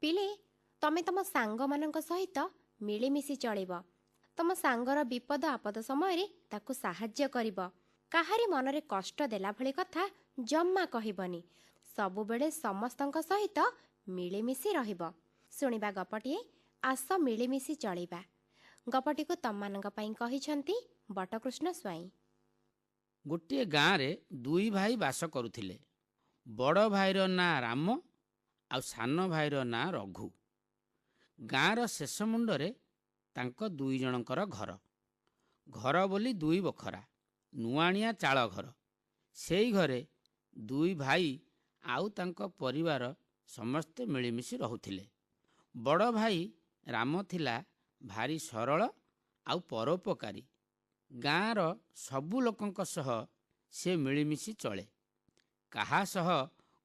ପିଲେ, ତମେ ତମ ସାଙ୍ଗମାନଙ୍କ ସହିତ ମିଳିମିଶି ଚଳିବ। ତମ ସାଙ୍ଗର ବିପଦ ଆପଦ ସମୟରେ ତାକୁ ସାହାଯ୍ୟ କରିବ। କାହାରି ମନରେ କଷ୍ଟ ଦେଲା ଭଳି କଥା ଜମା କହିବନି। ସବୁବେଳେ ସମସ୍ତଙ୍କ ସହିତ ମିଳିମିଶି ରହିବ। ଶୁଣିବା ଗପଟିଏ, ଆସ ମିଳିମିଶି ଚଳିବା। ଗପଟିକୁ ତମମାନଙ୍କ ପାଇଁ କହିଛନ୍ତି ବଟକୃଷ୍ଣ ସ୍ୱାଇଁ। ଗୋଟିଏ ଗାଁରେ ଦୁଇ ଭାଇ ବାସ କରୁଥିଲେ। ବଡ଼ ଭାଇର ନାଁ ରାମ ଆଉ ସାନ ଭାଇର ନାଁ ରଘୁ। ଗାଁର ଶେଷ ମୁଣ୍ଡରେ ତାଙ୍କ ଦୁଇ ଜଣଙ୍କର ଘର। ଘର ବୋଲି ଦୁଇ ବଖରା, ନୁଆଣିଆ ଚାଳ ଘର। ସେଇ ଘରେ ଦୁଇ ଭାଇ ଆଉ ତାଙ୍କ ପରିବାର ସମସ୍ତେ ମିଳିମିଶି ରହୁଥିଲେ। ବଡ଼ ଭାଇ ରାମ ଥିଲା ଭାରି ସରଳ ଆଉ ପରୋପକାରୀ। ଗାଁର ସବୁ ଲୋକଙ୍କ ସହ ସେ ମିଳିମିଶି ଚଳେ। କାହା ସହ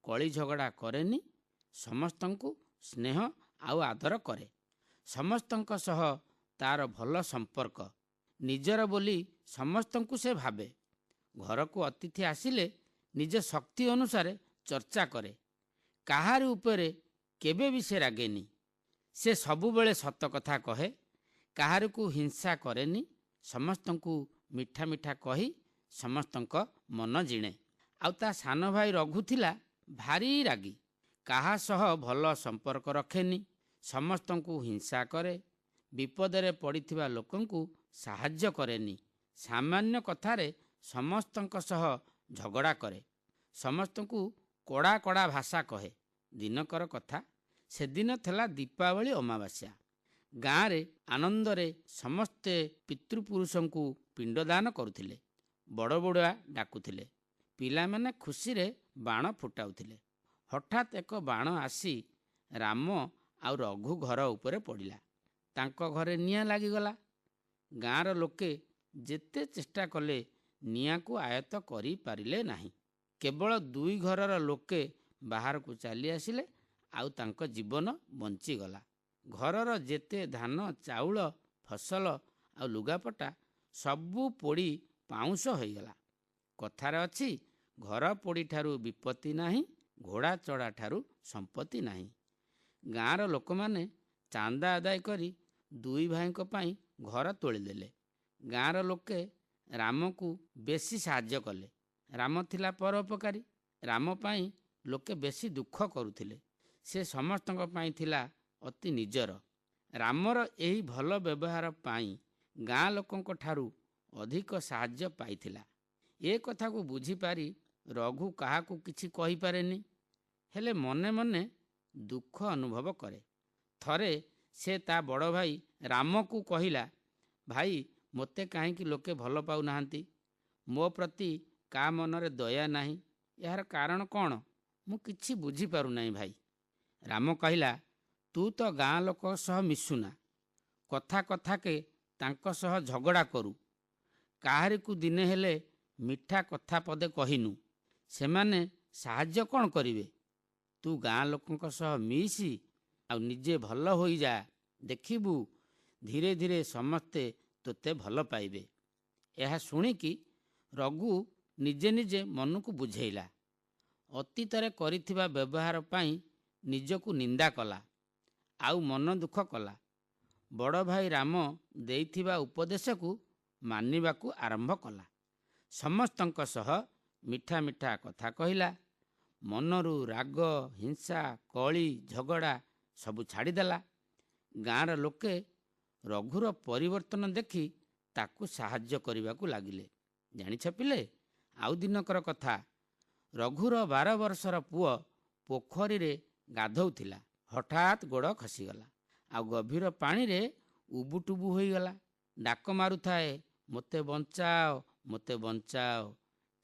କଳି ଝଗଡ଼ା କରେନି। ସମସ୍ତଙ୍କୁ ସ୍ନେହ ଆଉ ଆଦର କରେ। ସମସ୍ତଙ୍କ ସହ ତାର ଭଲ ସମ୍ପର୍କ। ନିଜର ବୋଲି ସମସ୍ତଙ୍କୁ ସେ ଭାବେ। ଘରକୁ ଅତିଥି ଆସିଲେ ନିଜ ଶକ୍ତି ଅନୁସାରେ ଚର୍ଚ୍ଚା କରେ। କାହାରି ଉପରେ କେବେ ବି ସେ ରାଗେନି। ସେ ସବୁବେଳେ ସତ କଥା କହେ। କାହାରିକୁ ହିଂସା କରେନି। ସମସ୍ତଙ୍କୁ ମିଠା ମିଠା କହି ସମସ୍ତଙ୍କ ମନ ଜିଣେ। ଆଉ ତା ସାନ ଭାଇ ରଘୁ ଥିଲା ଭାରି ରାଗି। କାହା ସହ ଭଲ ସମ୍ପର୍କ ରଖେନି। ସମସ୍ତଙ୍କୁ ହିଂସା କରେ। ବିପଦରେ ପଡ଼ିଥିବା ଲୋକଙ୍କୁ ସାହାଯ୍ୟ କରେନି। ସାମାନ୍ୟ କଥାରେ ସମସ୍ତଙ୍କ ସହ ଝଗଡ଼ା କରେ। ସମସ୍ତଙ୍କୁ କଡ଼ା କଡ଼ା ଭାଷା କହେ। ଦିନକର କଥା, ସେଦିନ ଥିଲା ଦୀପାବଳି ଅମାବାସ୍ୟା। ଗାଁରେ ଆନନ୍ଦରେ ସମସ୍ତେ ପିତୃପୁରୁଷଙ୍କୁ ପିଣ୍ଡଦାନ କରୁଥିଲେ। ବଡ଼ ବଡ଼ୁଆ ଡାକୁଥିଲେ। ପିଲାମାନେ ଖୁସିରେ ବାଣ ଫୁଟାଉଥିଲେ। ହଠାତ୍ ଏକ ବାଣ ଆସି ରାମ ଆଉ ରଘୁ ଘର ଉପରେ ପଡ଼ିଲା। ତାଙ୍କ ଘରେ ନିଆଁ ଲାଗିଗଲା। ଗାଁର ଲୋକେ ଯେତେ ଚେଷ୍ଟା କଲେ ନିଆଁକୁ ଆୟତ୍ତ କରିପାରିଲେ ନାହିଁ। କେବଳ ଦୁଇ ଘରର ଲୋକେ ବାହାରକୁ ଚାଲି ଆସିଲେ ଆଉ ତାଙ୍କ ଜୀବନ ବଞ୍ଚିଗଲା। ଘରର ଯେତେ ଧାନ, ଚାଉଳ, ଫସଲ ଆଉ ଲୁଗାପଟା ସବୁ ପୋଡ଼ି ପାଉଁଶ ହୋଇଗଲା। କଥାରେ ଅଛି, ଘର ପୋଡ଼ିଠାରୁ ବିପତ୍ତି ନାହିଁ, ଘୋଡ଼ା ଚଢ଼ା ଠାରୁ ସମ୍ପତ୍ତି ନାହିଁ। ଗାଁର ଲୋକମାନେ ଚାନ୍ଦା ଆଦାୟ କରି ଦୁଇ ଭାଇଙ୍କ ପାଇଁ ଘର ତୋଳିଦେଲେ। ଗାଁର ଲୋକେ ରାମକୁ ବେଶୀ ସାହାଯ୍ୟ କଲେ। ରାମ ଥିଲା ପରୋପକାରୀ। ରାମ ପାଇଁ ଲୋକେ ବେଶୀ ଦୁଃଖ କରୁଥିଲେ। ସେ ସମସ୍ତଙ୍କ ପାଇଁ ଥିଲା ଅତି ନିଜର। ରାମର ଏହି ଭଲ ବ୍ୟବହାର ପାଇଁ ଗାଁ ଲୋକଙ୍କ ଠାରୁ ଅଧିକ ସାହାଯ୍ୟ ପାଇଥିଲା। ଏ କଥାକୁ ବୁଝିପାରି ରଘୁ କାହାକୁ କିଛି କହିପାରେନି, ହେଲେ ମନେ ମନେ ଦୁଃଖ ଅନୁଭବ କରେ। ଥରେ ସେ ତା ବଡ଼ ଭାଇ ରାମକୁ କହିଲା, ଭାଇ, ମୋତେ କାହିଁକି ଲୋକେ ଭଲ ପାଉନାହାନ୍ତି? ମୋ ପ୍ରତି କାହା ମନରେ ଦୟା ନାହିଁ। ଏହାର କାରଣ କ'ଣ? ମୁଁ କିଛି ବୁଝିପାରୁନାହିଁ ଭାଇ। ରାମ କହିଲା, ତୁ ତ ଗାଁ ଲୋକ ସହ ମିଶୁନା। କଥା କଥାକେ ତାଙ୍କ ସହ ଝଗଡ଼ା କରୁ। କାହାରିକୁ ଦିନେ ହେଲେ ମିଠା କଥା ପଦେ କହିନୁ। ସେମାନେ ସାହାଯ୍ୟ କ'ଣ କରିବେ? ତୁ ଗାଁ ଲୋକଙ୍କ ସହ ମିଶି ଆଉ ନିଜେ ଭଲ ହୋଇଯା। ଦେଖିବୁ, ଧୀରେ ଧୀରେ ସମସ୍ତେ ତୋତେ ଭଲ ପାଇବେ। ଏହା ଶୁଣିକି ରଘୁ ନିଜେ ନିଜେ ମନକୁ ବୁଝେଇଲା। ଅତୀତରେ କରିଥିବା ବ୍ୟବହାର ପାଇଁ ନିଜକୁ ନିନ୍ଦା କଲା ଆଉ ମନ ଦୁଃଖ କଲା। ବଡ଼ ଭାଇ ରାମ ଦେଇଥିବା ଉପଦେଶକୁ ମାନିବାକୁ ଆରମ୍ଭ କଲା। ସମସ୍ତଙ୍କ ସହ ମିଠା ମିଠା କଥା କହିଲା। ମନରୁ ରାଗ, ହିଂସା, କଳି ଝଗଡ଼ା ସବୁ ଛାଡ଼ିଦେଲା। ଗାଁର ଲୋକେ ରଘୁର ପରିବର୍ତ୍ତନ ଦେଖି ତାକୁ ସାହାଯ୍ୟ କରିବାକୁ ଲାଗିଲେ। ଜାଣିଛ ପିଲେ, ଆଉ ଦିନକର କଥା, ରଘୁର 12 ବର୍ଷର ପୁଅ ପୋଖରୀରେ ଗାଧୋଉଥିଲା। ହଠାତ୍ ଗୋଡ଼ ଖସିଗଲା ଆଉ ଗଭୀର ପାଣିରେ ଉବୁଟୁବୁ ହୋଇଗଲା। ଡାକ ମାରୁଥାଏ, ମୋତେ ବଞ୍ଚାଅ, ମୋତେ ବଞ୍ଚାଅ।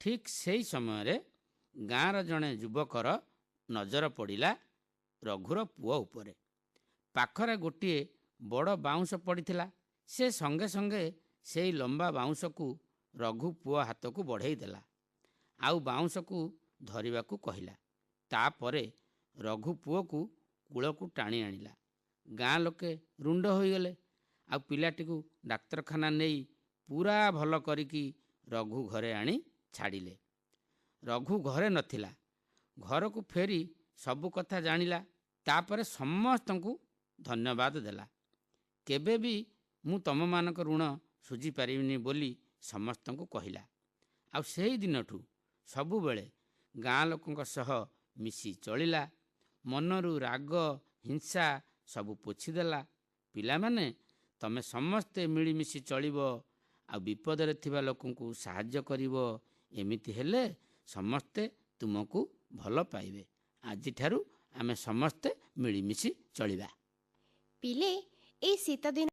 ଠିକ୍ ସେଇ ସମୟରେ ଗାଁର ଜଣେ ଯୁବକର ନଜର ପଡ଼ିଲା ରଘୁର ପୁଅ ଉପରେ। ପାଖରେ ଗୋଟିଏ ବଡ଼ ବାଉଁଶ ପଡ଼ିଥିଲା। ସେ ସଙ୍ଗେ ସଙ୍ଗେ ସେଇ ଲମ୍ବା ବାଉଁଶକୁ ରଘୁ ପୁଅ ହାତକୁ ବଢ଼େଇ ଦେଲା ଆଉ ବାଉଁଶକୁ ଧରିବାକୁ କହିଲା। ତାପରେ ରଘୁ ପୁଅକୁ କୂଳକୁ ଟାଣି ଆଣିଲା। ଗାଁ ଲୋକେ ରୁଣ୍ଡ ହୋଇଗଲେ ଆଉ ପିଲାଟିକୁ ଡାକ୍ତରଖାନା ନେଇ ପୁରା ଭଲ କରିକି ରଘୁ ଘରେ ଆଣି ଛାଡ଼ିଲେ। ରଘୁ ଘରେ ନଥିଲା। ଘରକୁ ଫେରି ସବୁ କଥା ଜାଣିଲା। ତାପରେ ସମସ୍ତଙ୍କୁ ଧନ୍ୟବାଦ ଦେଲା। କେବେ ବି ମୁଁ ତମମାନଙ୍କ ଋଣ ଶୁଝିପାରିବିନି ବୋଲି ସମସ୍ତଙ୍କୁ କହିଲା। ଆଉ ସେଇ ଦିନଠୁ ସବୁବେଳେ ଗାଁ ଲୋକଙ୍କ ସହ ମିଶି ଚଳିଲା। ମନରୁ ରାଗ ହିଂସା ସବୁ ପୋଛିଦେଲା। ପିଲାମାନେ, ତମେ ସମସ୍ତେ ମିଳିମିଶି ଚଳିବ ଆଉ ବିପଦରେ ଥିବା ଲୋକଙ୍କୁ ସାହାଯ୍ୟ କରିବ। ଏମିତି ହେଲେ ସମସ୍ତେ ତୁମକୁ ଭଲ ପାଇବେ। ଆଜିଠାରୁ ଆମେ ସମସ୍ତେ ମିଳିମିଶି ଚଳିବା। ପିଲେ, ଏଇ ଶୀତ ଦିନ